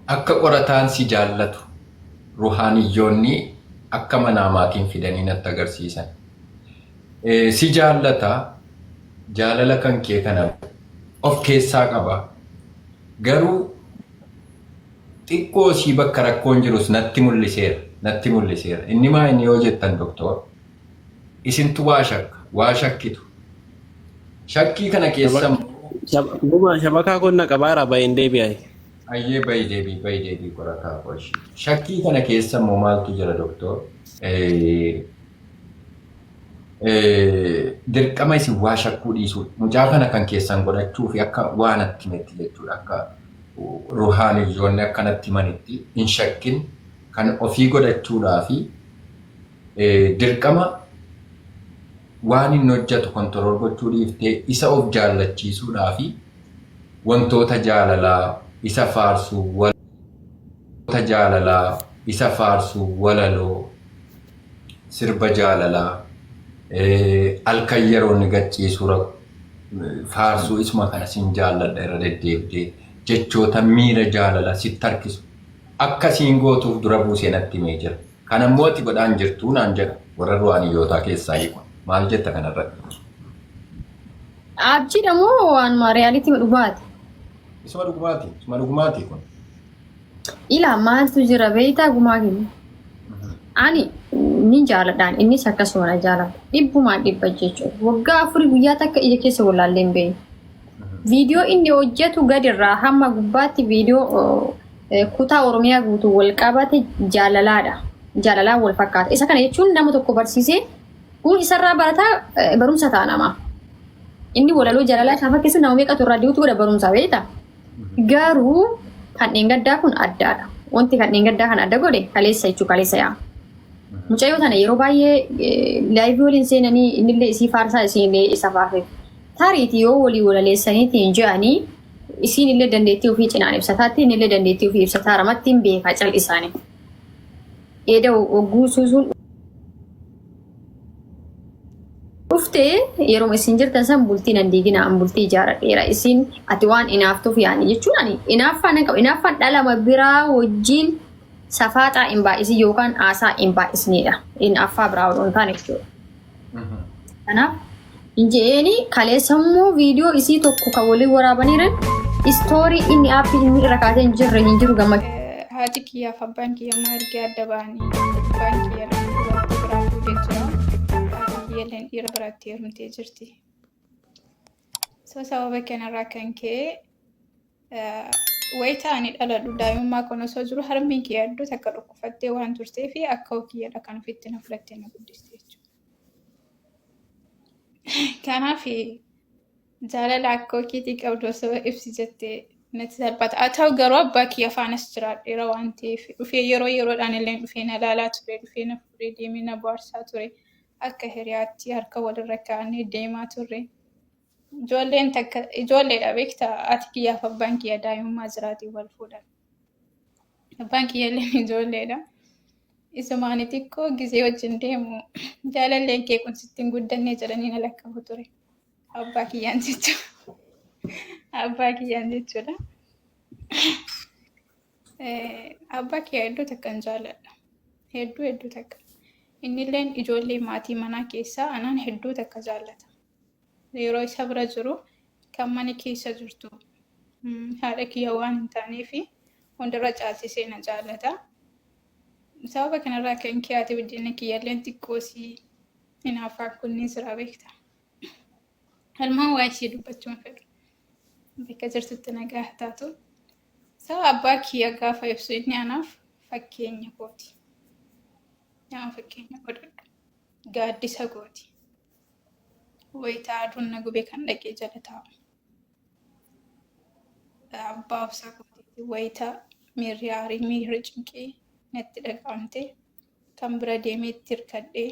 Akka qorataan si jaallatu ruhaaniyyoonni akka manaamaatiin fidanii natti agarsiisan. Si jaallata, jaalala kan kee kana of keessaa qaba. Garuu xiqqoo sii bakka rakkoon jirus natti mul'iseera. Natti mul'iseera. Inni maa inni yoo jettan doktor, isintu waa shakka, waa shakkitu. Shakkii kana keessa immoo Gumaa shabakaa kun na qabaara bahin deebi'ai. Ayyee bayi deebii bayi deebii qorataa koo ishii. Shakkii kana keessa immoo maaltu jira doktor? Dirqama isin waa shakkuu dhiisuu. Mucaa kana kan keessan godhachuu fi akka waa natti himetti jechuudha. Akka ruhaaniyyoonni akka natti himanitti hin shakkin kan ofii godhachuudhaa fi dirqama waan inni hojjetu kontirool gochuu dhiiftee isa of jaallachiisuudhaa fi wantoota jaalalaa isa faarsuu wantoota jaalalaa isa faarsuu walaloo sirba jaalalaa halkan yeroo inni gad ciisuu faarsuu isuma kana sin jaalladha irra deddeebitee jechoota miira jaalala sitti harkisu akka siin gootuuf dura buusee natti himee jira. Kana immoo ati godhaan jirtuu naan jedha warra ruhaaniyyootaa keessaa hiiku. Maal jetta kanarratti? Abjiidha moo waanuma riyaalitii dhugaati? Isuma dhugumaati. Isuma dhugumaati kun. Ilaa maaltu jira beektaa gumaa keenya? Ani ni jaaladhaan innis akkasuma na jaalata. Dhibbumaan dhibba jechuudha. Waggaa afurii guyyaa takka ija keessa wallaallee hin beeknu. Viidiyoo inni hojjetu gadirraa hamma gubbaatti viidiyoo kutaa Oromiyaa guutuu wal qabate jaalalaadha. Jaalalaan wal fakkaata. Isa kana jechuun nama tokko barsiisee kun isarraa barataa barumsa ta'a namaa. Inni walaloo jaalalaa isaa fakkeessu nama meeqatu irraa diutu godha barumsa beektaa? Garuu kan dheengaddaa kun addaadha. Wanti kan dheengaddaa kan adda godhe kaleessa jechuu kaleessa yaa. Mucayyoo tana yeroo baay'ee laayivii waliin seenanii innillee isii faarsaa isiinillee isa faarfeef. Tariitii yoo walii walaleessaniitiin je'anii isiin illee dandeettii ofii cinaan ibsataatti inni illee dandeettii ofii ibsataa ramatti hin beekaa cal isaanii. Eeda hogguu suusuun dhufte yeroo isin jirtan san bultii nan diigina an bultii ijaaradheera isin ati waan inaaftuuf yaani jechuun ani inaaffaa nan qaba inaaffaan dhalama biraa wajjin safaaxaa hin baay'isin yookaan haasaa hin baay'isneedha inaaffaa biraa odoo hin taane jechuudha. Kanaaf hin je'eeni kaleessa immoo viidiyoo isii tokko kan waliin waraabaniiran istoorii inni aappii inni irra kaasee hin jirre hin jiru gammachuu. Haati kiyyaaf abbaan kiyya immoo erga adda ba'anii abbaan kiyya dubartii biraa fuudhee jira. Haati kiyya illee dhiira biraatti heerumtee jirti. So sababa kanarraa kan ka'e wayita ani dhaladhu daa'imummaa kan osoo jiru harmeen kiyya iddoo takka dhukkufattee waan turtee fi akka kiyyadha kan ofitti na fudhattee na guddiste jechuudha. Kanaaf jaalala akkoo keetii qabdu osoo ibsi jettee natti salphata. Haa ta'u garuu abbaa kiyya faanas jiraadheera waan ta'eef dhufee yeroo yeroodhaan illee dhufee na ilaalaa ture dhufee na fuudhee deemee na bohaarsaa ture akka hiriyaatti harka walirra kaa'annee deemaa turre. Ijoolleen takka ijoolleedha beektaa haati kiyyaaf abbaan kiyya daa'imummaa jiraatiin wal fuudhan. Abbaan kiyya illee ijoolleedha. Isuma ani xiqqoo gisee wajjin deemu jaalalleen kee kun sitti hin guddanne jedhanii na lakkaa'u ture. Abbaa kiyyaan jechuudha. Abbaa kiyyaan jechuudha. Abbaa kiyya hedduu takkan jaaladha. Hedduu hedduu takka. Innilleen ijoollee maatii manaa keessaa anaan hedduu takka jaallata. Yeroo isa bira jiru kan mana keessa jirtu haadha kiyya waan hin taaneef hundarra caalchisee na jaallata. Sababa kanarraa kan ka'e haati buddeena kiyyalleen xiqqoosii hinaaffaan kun ni jira beekta. Ilmaan waa ishee dubbachuu hin fedhu. Bakka jirtutti nagaa haa taatu. Sababa abbaa kiyya gaafa ibsu inni anaaf fakkeenya kooti. Nama fakkeenya godhadhu. Gaaddisa kooti. Wayita aduun na gube kan dhaqee jala taa'u. Abbaa obsaa kootiiti. Wayita miirri aarii miirri cinqii natti dhaga'amte kan bira deemee itti hirkadhee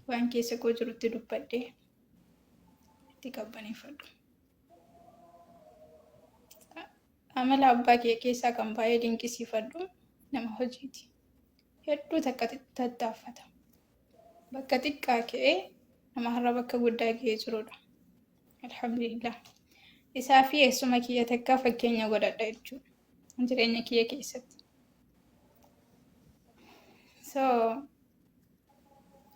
waan keessa koo jirutti dubbadhee itti qabbaneeffadhu. Amala abbaa kiyya keessaa kan baay'ee dinqisiifadhu nama hojiiti. Hedduu takka tattaaffata. Bakka xiqqaa ka'ee nama har'a bakka guddaa ga'ee jirudha. Alhamdulillah. Isaa fi eessuma kiyya takkaa fakkeenya godhadha jechuudha. Jireenya kiyya keessatti. So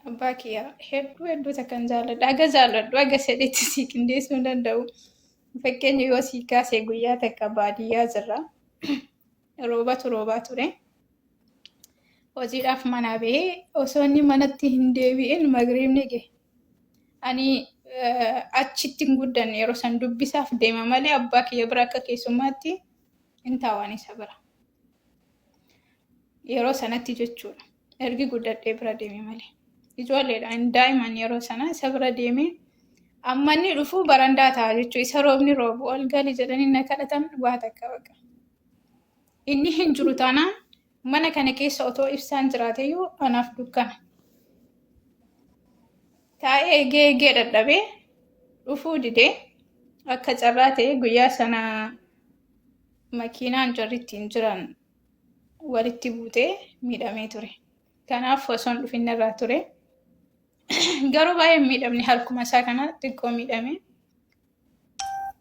abbaa kiyya hedduu hedduu takkan jaalladha. Haga jaalladhu haga sedhetti sii qindeessuu hin danda'u. Fakkeenya yoo sii kaase, guyyaa takka baadiyyaa jirra. Roobatu roobaa ture. Hojiidhaaf manaa bahee osoo inni manatti hin deebi'in magriibni gahe. Ani achitti hin guddanne. Yeroo san dubbisaaf deema malee abbaa kiyya bira akka keessummaatti hin taa'an isa bira. Yeroo sanatti jechuudha. Ergi guddadhee bira deeme malee. Ijoolleedha. Daa'iman yeroo sana isa bira deemee amma inni dhufu barandaa ta'a jechuudha. Isa roobni roobu ol gali jedhanii na kadhatan waa takka baqa. Inni hin jiru taanaan mana kana keessa otoo ibsaan jiraateyyuu anaaf dukkana. Taa'ee eegee eegee dadhabee dhufuu didee, akka carraa ta'e guyyaa sana makiinaan jarri ittiin jiran walitti buutee miidhamee ture. Kanaaf osoo hin dhufin irraa ture. Garuu baay'ee hin miidhamne, harkuma isaa kana xiqqoo miidhame.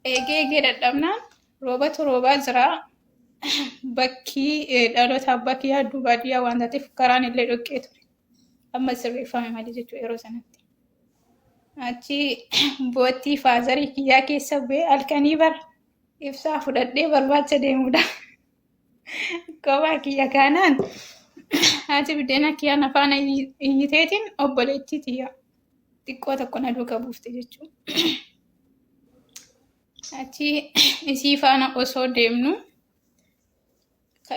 Eegee eegee dadhabnaan roobatu roobaa jira. Bakki dhaloota abbaa kiyyaa hedduu baadiyyaa waan taateef karaan illee dhoqqee ture. Amma sirreeffame malee jechuudha yeroo sanatti. Achi boottii faazarii kiyyaa keessa bu'ee halkanii bara ibsaa fudhadhee barbaacha deemudha. Kophaa kiyya kaanaan haati biddeena kiyyaan afaan iyyiteetiin obboleettii tiyya xiqqoo tokko na duuka buufte jechuudha. Achi isii faana osoo deemnu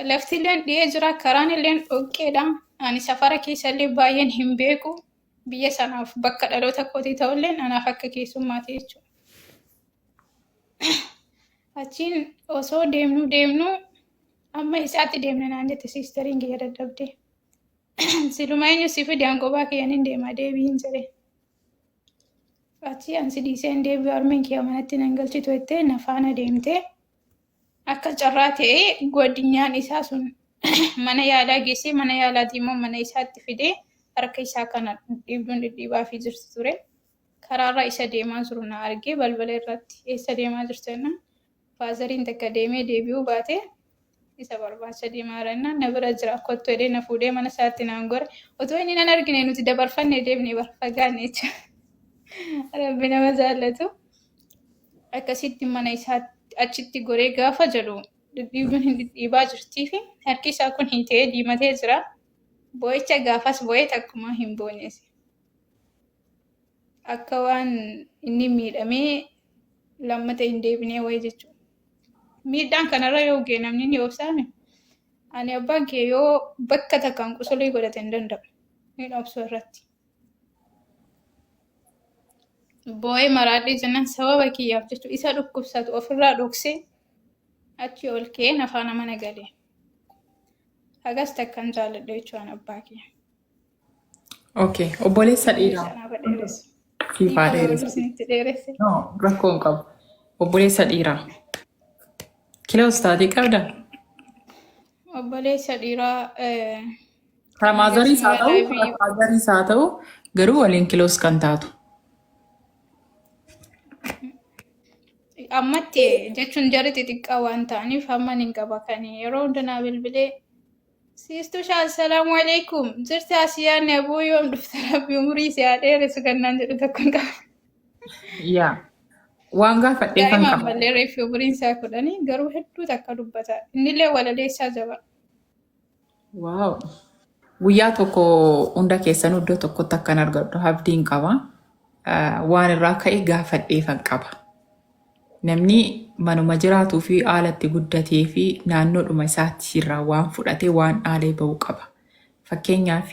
lafti illee dhi'ee jira, karaan illee dhoqqeedha. Ani safara keessa illee baay'een hin beeku. Biyya sanaaf bakka dhaloota kootii ta'ullee anaaf akka keessummaati jechuudha. Achiin osoo deemnu deemnu amma isaatti deemna naan jette siisteriin kiyya dadhabdee. Siluma eenyu si fide, an kophaa kiyyan hin deema, deebiin jedhe. Achi an si dhiisee hin deebi'u, harmeen kiyya manatti nan galchitu jettee na faana deemtee, akka carraa ta'ee goddinyaan isaa sun mana yaalaa geessee, mana yaalaatii immoo mana isaatti fidee harka isaa kana dhiibduun dhidhiibaa fi jirti ture. Karaarra isa deemaa jiru na argee balbala irratti, eessa deemaa jirtu jennaan, faazariin takka deemee deebi'uu baate isa barbaacha deemaa jira jennaan, na bira jira kottu jedhee na fuudhee mana isaatti naan gore. Otoo inni nan argine nuti dabarfannee deemne, bara fagaanne jechuudha. Rabbi nama jaallatu. Akkasitti mana isaatti achitti goree gaafa jedhu dhidhiibduun hin dhidhiibaa jirtii fi harki isaa kun hiitee diimatee jira. Boo'icha gaafas boo'ee takkumaa hin boonyese. Akka waan inni miidhamee lammata hin deebinee wayii jechuudha. Miidhaan kanarra yoo ga'e namni ni obsaame. Ani abbaan kee yoo bakka takkaan qusulii godhate hin danda'u. Hin obsu irratti. Boo'ee maraadhee jennaan sababa kiyyaaf jechuudha. Isa dhukkubsatu ofirraa dhoksee achi ol ka'ee nafaana mana galee. Hagas takkan jaalladha jechuudha abbaa kiyya. Okay. Obboleessa dhiiraa. Sanaaf dheeresse. Siifaa Dhiifama dheeresse. isinitti dheeresse. No, rakkoo hin qabu. Obboleessa dhiiraa. Close taatii qabda? Obboleessa dhiiraa Karaa maazariis haa ta'u, live karaa faazariis haa ta'u, garuu waliin close kan taatu. Ammatti jechuun jarri xixiqqaa waan ta'aniif hamma hin qaba. Kan yeroo hunda naa bilbilee, "Siistuu shaa, assalaamu alaikum, jirti asiyaan abuu, yoom dhufta, rabbi umurii si haa dheeressu" kan naan jedhu tokko hin qaba. Yaa. Waan gaafadhee kan Daa'ima qaba. ammallee reeffi umuriin isaa 10, garuu hedduu takka dubbata. Innillee walaleessaa jaba. Wow. Guyyaa tokko hunda keessanuu iddoo tokkotti akkan argadhu abdiin qaba. Waan irraa ka'e gaafadheefan qaba. Namni manuma jiraatuu fi haala itti guddatee fi naannoodhuma isaatti irraa waan fudhatee waan dhaalee ba'uu qaba. Fakkeenyaaf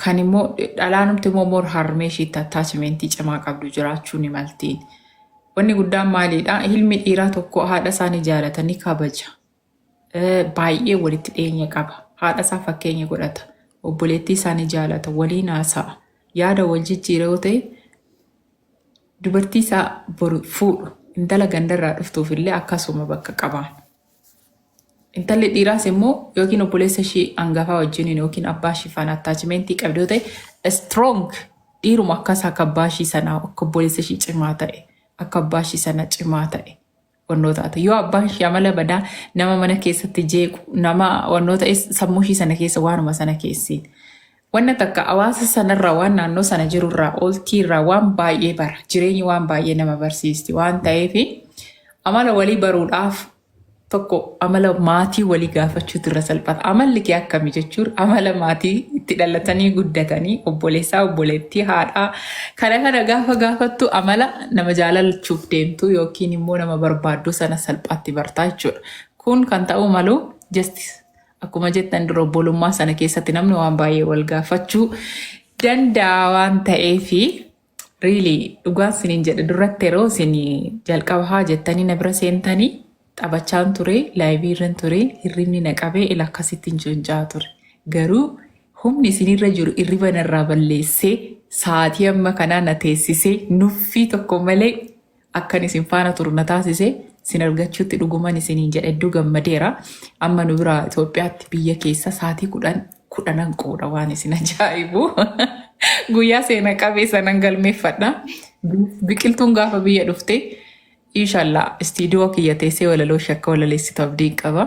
kan immoo dhalaanumti immoo more harmee ishiitti attachmentii cimaa qabdu jiraachuu ni maltiin. Wanni guddaan maalidha? Ilmi dhiiraa tokko haadha isaa ni jaalata, ni kabaja. Baay'ee walitti dhiyeenya qaba. Haadha isaa fakkeenya godhata. Obboleettii isaa ni jaalata, waliin haasa'a. Yaada wal jijjiira yoo ta'e, dubartii isaa boru fuudhu intala gandarraa dhuftuuf illee akkasuma bakka qabaan. Intalli dhiiraas immoo yookiin obboleessa ishii hangafaa wajjiniin yookiin abbaa ishii faana attachmentii qabdi yoo ta'e, strong dhiiruma akkas akka abbaa ishii sanaa, akka obboleessa ishii cimaa ta'e, akka abbaa ishii sana cimaa ta'e. wannoo taate. Yoo abbaan ishee amala badaa nama mana keessatti jeequ nama wannoo ta'e sammuu ishii sana keessa waanuma sana keessi. Wanna takka hawaasa sanarraa waan naannoo sana jirurraa ooltiirraa waan baay'ee bara jireenyi waan baay'ee nama barsiisti waan ta'eef amala walii baruudhaaf tokko amala maatii walii gaafachuutu irra salphata. Amalli kee akkami jechuun amala maatii itti dhalatanii guddatanii obboleessaa obboleettii haadhaa kana kana gaafa gaafattu amala nama jaalachuuf deemtu yookiin immoo nama barbaaddu sana salphaatti bartaa jechuudha. Kun kan ta'uu malu just akkuma jettan dura obbolummaa sana keessatti namni waan baay'ee wal gaafachuu danda'a waan ta'eefi really dhugaan isiniin jedhe duratti yeroo isin jalqaba haa jettanii na bira seentanii taphachaan ture, live irran ture, hirribni na qabee ila akkasitti hin joonjaa ture. Garuu humni isinirra jiru hirriba narraa balleessee sa'aatii amma kanaa na teessisee nuffii tokko malee akkan isin faana turu na taasisee isin argachuutti dhuguman isiniin jedhe hedduu gammadeera. Amma nu bira Itoophiyaatti biyya keessa sa'aatii 10 10n qooda waan isin ajaa'ibu. Guyyaa seena qabeessa nan galmeeffadha. Biqiltuun gaafa biyya dhufte inshallah istiidiyoo kiyya teessee walaloo ishee akka walaleessitu abdiin qaba.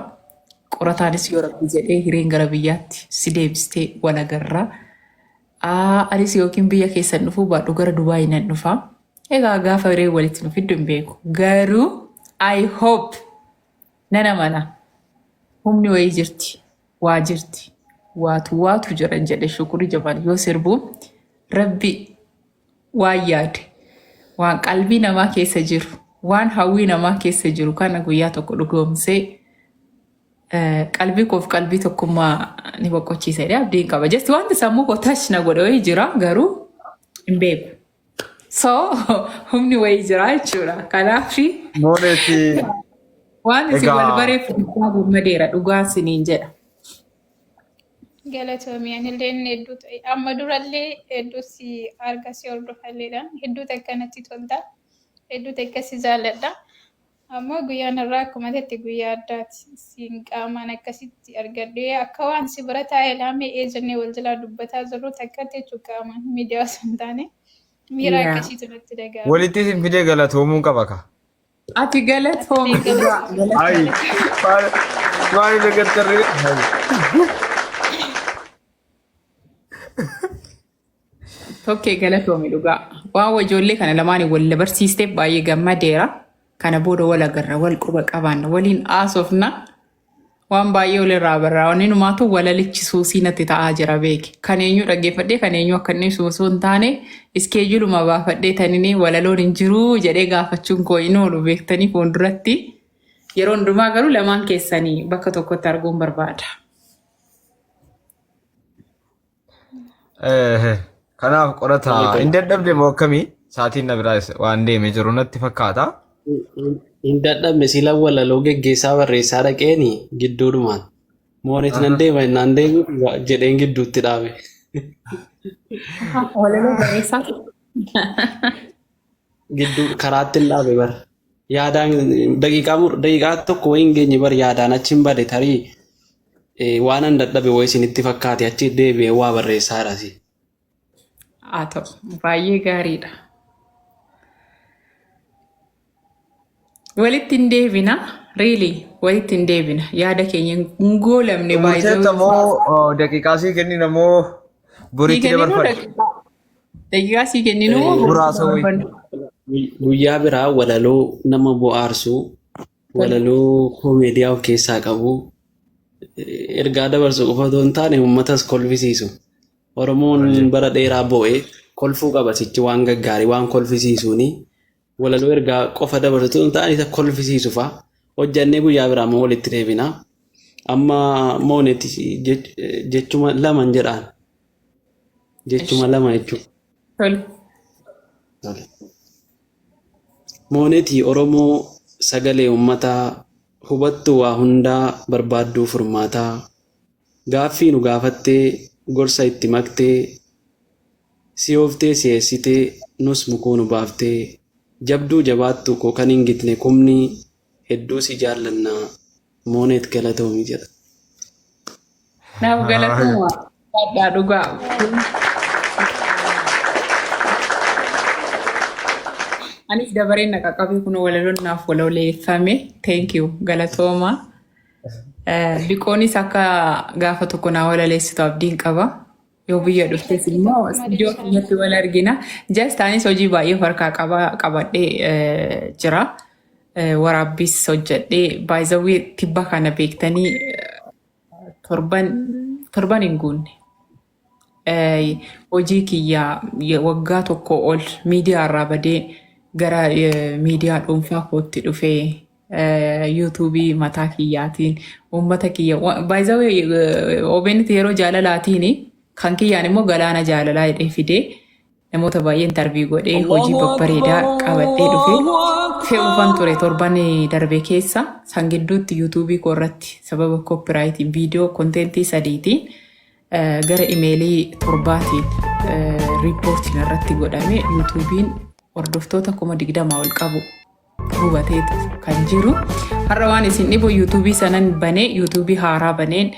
Qorataanis yoo rabbi jedhee hireen gara biyyaatti si deebistee wal agarra. Anis yookiin biyya keessan dhufuu baadhu gara Dubaay nan dhufa. Egaa gaafa hireen walitti nu fiddu hin beeku. Garuu I hope nan amana. Humni wayii jirti. Waa jirti. Waatu waatu jiran jedhe Shukuri Jamal yoo sirbu rabbi waan yaade waan qalbii namaa keessa jiru waan hawwii namaa keessa jiru kana guyyaa tokko dhugoomsee qalbii koof qalbii tokkummaa ni boqochiisa jedhee abdiin qaba. Just wanti sammuu koo touch na godhe wayii jira garuu hin beeku. So humni wayii jira jechuudha. Kanaaf Mooneeti waan isin wal egaa bareef dhugaa gammadeera dhugaa isiniin jedha. Galatoomii anillee hedduu ta'e amma durallee hedduu si arga si hordofalleedha. Hedduu takka natti tolta. Hedduu takka si jaalladha. Ammoo guyyaan irraa akkuma ta'etti guyyaa addaati. Siin qaamaan akkasitti argadhee akka waan si bira taa'ee laamee ee jennee wal jalaa dubbataa jirru takkatti jechuun qaamaan miidiyaa osoo hin taane miira akkasiitu natti dhaga'ame. Walitti isin fidee galatoomuun qaba ka. Ati galatoomi Atilee dhugaa. galatoomi. Ayi maal maal dagattarree. Tokkee galatoomi dhugaa. Waan ijoollee kana lamaan wal barsiisteef baay'ee gammadeera. Kana booda wal agarra, wal quba qabaanna, waliin haasofna. Waan baay'ee walirraa barraa. Wanni numaatu walalichi suusii natti ta'aa jira beeki. Kan eenyu dhaggeeffadhee kan eenyu akka inni osoo hin taane iskeejuluma baafadhee taninee walaloon hin jiruu jedhee gaafachuun koo hin oolu beektanii fuulduratti. Yeroo hundumaa garuu lamaan keessanii bakka tokkotti arguun barbaada. Kanaaf qorata hin dadhabde moo akkamii? Sa'aatiin na biraa waan deemee jiru natti fakkaata. Hin dadhabne sila walaloo geggeessaa barreessaa dhaqeeni gidduudhumaan. Moonet nan deema naan deemu jedheen gidduutti dhaabe. Walaloo barreessaa. Gidduu karaatti hin dhaabe bara. Yaadaan daqiiqaa 1 wayii hin geenye bar yaadaan achi hin bade tarii waan an dadhabe wayii isinitti fakkaate achi deebi'ee waa barreessaa jirasi. Haa ta'u baay'ee gaariidha. Walitti hin deebina. Really walitti hin deebina. Yaada keenya hin goolamne baay'ee. Xumurteetta moo daqiiqaa sii kennina moo boritti dabarfanna? Daqiiqaa sii kenninu moo boritti Muraasa wayii. dabarfanna? Guyyaa biraa walaloo nama bohaarsu, walaloo koomeediyaa of keessaa qabu, ergaa dabarsu qofa otoo hin taane uummatas kolfisiisu. Oromoon bara dheeraa boo'e kolfuu qaba sichi waan gaggaarii waan kolfisiisuuni. Walaloo ergaa qofa dabarsu otoo hin taane isa kolfisiisu fa'a. Hojjannee guyyaa biraa immoo walitti deebina. Amma mooneti jechuma laman jedhaan. Jechuma lama jechuudha. Tole. Tole. Moonetii Oromoo sagalee uummataa hubattuu waa hundaa barbaadduu furmaataa gaaffii nu gaafattee gorsa itti maktee Si'ooftee si'eessitee nus mukuu nu baaftee Jabduu jabaattuu koo kan hin gitne kumni Hedduu si jaallanna Mooneet galatoomi jedha. Naaf galatooma. Addaa dhugaa. Anis dabareen na qaqqabe kun walaloon naaf walaleeffame. Thank you. Galatooma. Biqoonis akka gaafa tokko naa walaleessitu abdiin qaba. Yoo biyya dhuftes immoo iddoo keenyatti wal argina. Just anis hojii baay'ee of harkaa qaba qabadhee jira. Waraabbiis hojjedhee by the way tibba kana beektanii torban torban hin guunne. Hojii kiyya waggaa tokko ol miidiyaa irraa badee gara miidiyaa dhuunfaa kootti dhufee yuutuubii mataa kiyyaatiin uummata kiyya by the way OBN yeroo jaalalaatiin kan kiyyaan immoo galaana jaalalaa jedhee fidee namoota baay'ee interview godhee hojii babbareedaa qabadhee dhufe fe'uufan ture torban darbe keessa. San gidduutti yuutuubii koo irratti sababa copyrightiin viidiyoo contentii sadiitiin gara imeelii torbaatiin reportiin irratti godhame. Yuutuubiin hordoftoota 20,000 ol qabu hubatee kan jiru. Har'a waan isin dhibu yuutuubii sanan banee, yuutuubii haaraa baneen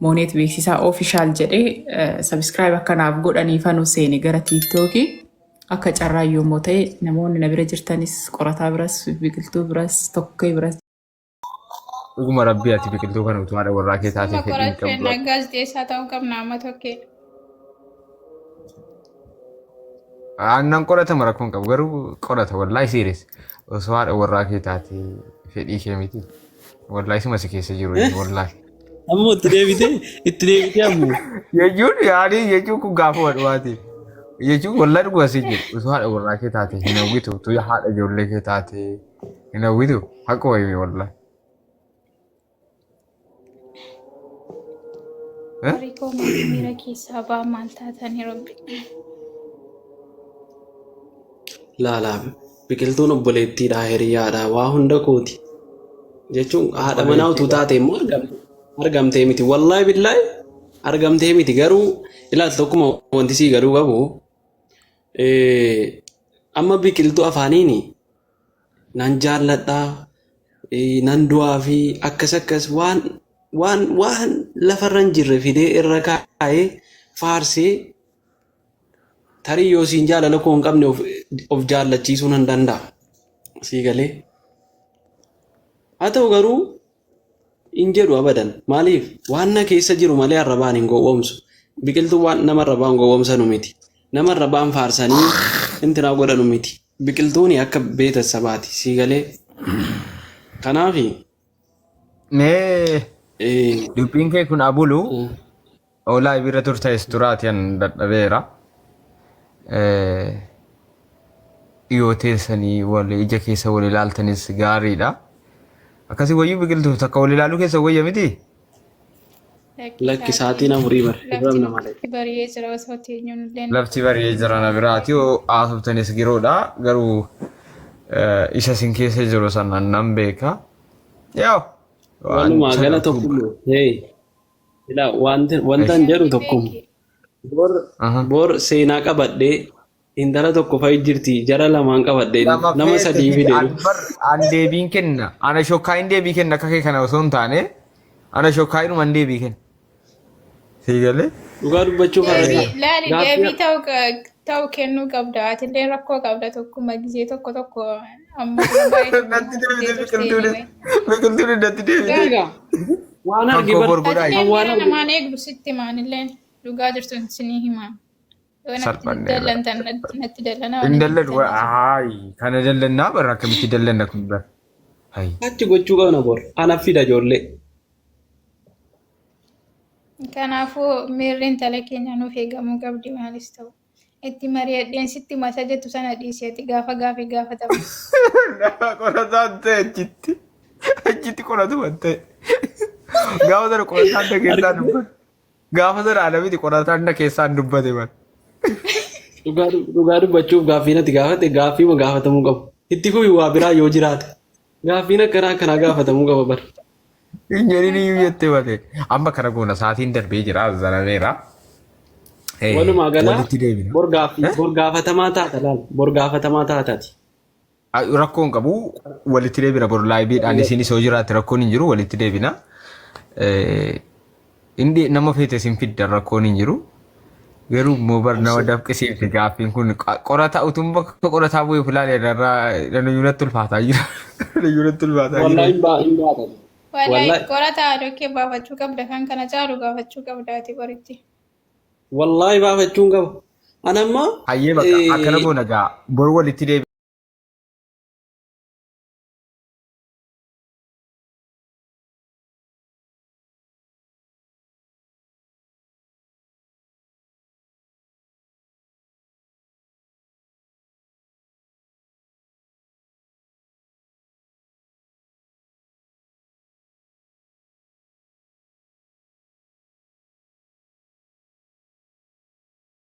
Mooneet Beeksisaa Official jedhee subscribe akkanaaf godhaniifanu seene gara tiiktookii. Akka carraa yommuu ta'e namoonni na bira jirtanis, qorataa biras, biqiltuu biras, tokkee biras. Dhuguma rabbii ati biqiltuu kana utuu haadha warraa kee taatee Suma fedhii hin qorachuu qabdu. ennaa gaazexeessaa ta'uu qabna amma tokkee. Aannan qoratama rakkoon qabu garuu qorata wallaahi serious osoo haadha warraa kee taatee fedhii kee miti. Wallaahi suma si keessa jiru inni wallaahi. Ammoo itti deebitee itti deebitee ammoo. Jechuun yaadii jechuun kun gaafa wadhuwaati. Jechuun wallaahi dhuguma si jedhu osoo haadha warraa kee taate hin hawwitu utuu haadha ijoollee kee taate hin hawwitu haqa wayii wallaahi. Eh? Warri koo miira keessaa ba'aa maal taatanii rabbi. Laalaa, biqiltuun obboleettiidha, hiriyaadha, waa hunda kooti. Jechuun haadha manaa utuu taate immoo argamtee miti. Wallaahi billaahi argamtee miti, garuu ilaaltu tokkuma wanti sii galuu qabu amma biqiltuu afaaniini nan jaalladha, nan du'aa fi akkas akkas waan waan waan lafarra hin jirre fidee irra kaa'ee faarsee, tarii yoo siin jaalala koo hin qabne of jaallachiisuu nan danda'a. Sii galee. Haa ta'u garuu hin jedhu abadan. Maaliif? Waan na keessa jiru malee arrabaan hin gowwoomsu. Biqiltuu waan nama arrabaan gowwoomsanu miti. Nama arrabaan faarsanii intinaa godhanu miti. Biqiltuun akka beeta sabaati. Sii galee. Kanaafi Mee dubbiin kee kun abulu oolaa ibirra turtes turaati an dadhabeera. Dhiyoo teessanii wal ija keessa wal ilaaltanis gaariidha. Akkasii wayyuu biqiltuu takka wal ilaaluu keessa wayya miti? Lakki, sa'aatiin afurii bara. Lafti Hirrabna malee. bari'ee jira osoo teenyuun illee. Lafti bari'ee jira na biraati haasoftanis giroodha garuu isa isin keessa jiru sana nan beeka. Yaa waan Walumaa sana gala tokkummaa. Hey. Ilaa, wanti wantan jedhu tokkuma. Bor bor seenaa qabadhee intala tokko fa'i jirti, jara lamaan qabadhee Lama nama feete sadii fidi fide. an bar an deebiin kenna ana shokkaayin deebii kenna akka kee kana osoo hin taane ana shokkaayinuman deebii kenna. Sii galee? Dhugaa dubbachuuf har'a Deebii laali gaaffii deebii ta'u kennuu qabda. Atillee rakkoo qabda tokkuma gisee tokko tokko amma dura baay'ee Natti tokkummaa deebite fiddee turte biqiltuunis anyway. biqiltuunis natti deebite. Egaa waan Kan arge koo bar bor godhaa Atillee kan waan miira arge namaan eegdu sitti himaanillee dhugaa jirtu sinii himaa. Yoo natti Salphanneerra. dallantan natti dallanaa Hin waan natti dalladu dallantan. haayi kana dallannaa bara akkamitti dallanna kun bara. Hayi. Achi gochuu qabna bor. Ana fida ijoollee. Kanaafuu miirri intala keenya nuuf eegamuu qabdi maalis ta'u. Itti mari'adheen sitti masa jettu sana dhiisi ati gaafa gaafii gaafatamu. Nama qorataan ta'e achitti. Achitti qoratuma ta'e. Gaafa sana qorataan na keessaa dubbate. Gaafa sana ana miti qorataan na keessaan dubbate bara. Dhugaa dhugaa dubbachuuf gaaffii natti gaafate gaaffiima gaafatamuu qabu. Itti fufi, waa biraa yoo jiraate. Gaaffiin akkanaa akkanaa gaafatamuu qaba bara. Hin jedhin iyyuu jettee malee. Amma kana goona, sa'aatiin darbee jira zanameera. Walumaa gala Walitti deebina. bor gaaffii bor gaafatamaa taata laal, bor gaafatamaa taataati. Rakkoon qabu, walitti deebina bor liveiidhaan isinis yoo jiraatte rakkoon hin jiru, walitti deebina. Inni nama feete isin fiddan rakkoon hin jiru. Garuu immoo bar nama dafqisiifte gaaffiin kun qorata utuun bakka qorataa bu'eef ilaale irraa nayyuu natti ulfaataa jira. Nayyuu natti ulfaataa jira. Wallahi hin hin baatan. Wallahi Wallahi qorataa adokkee baafachuu qabda kan kana caalu gaafachuu qabda ati baritti. Wallahi baafachuun qaba. Ani amma Hayyee bakka akkana goona gaa boru walitti deebi'a.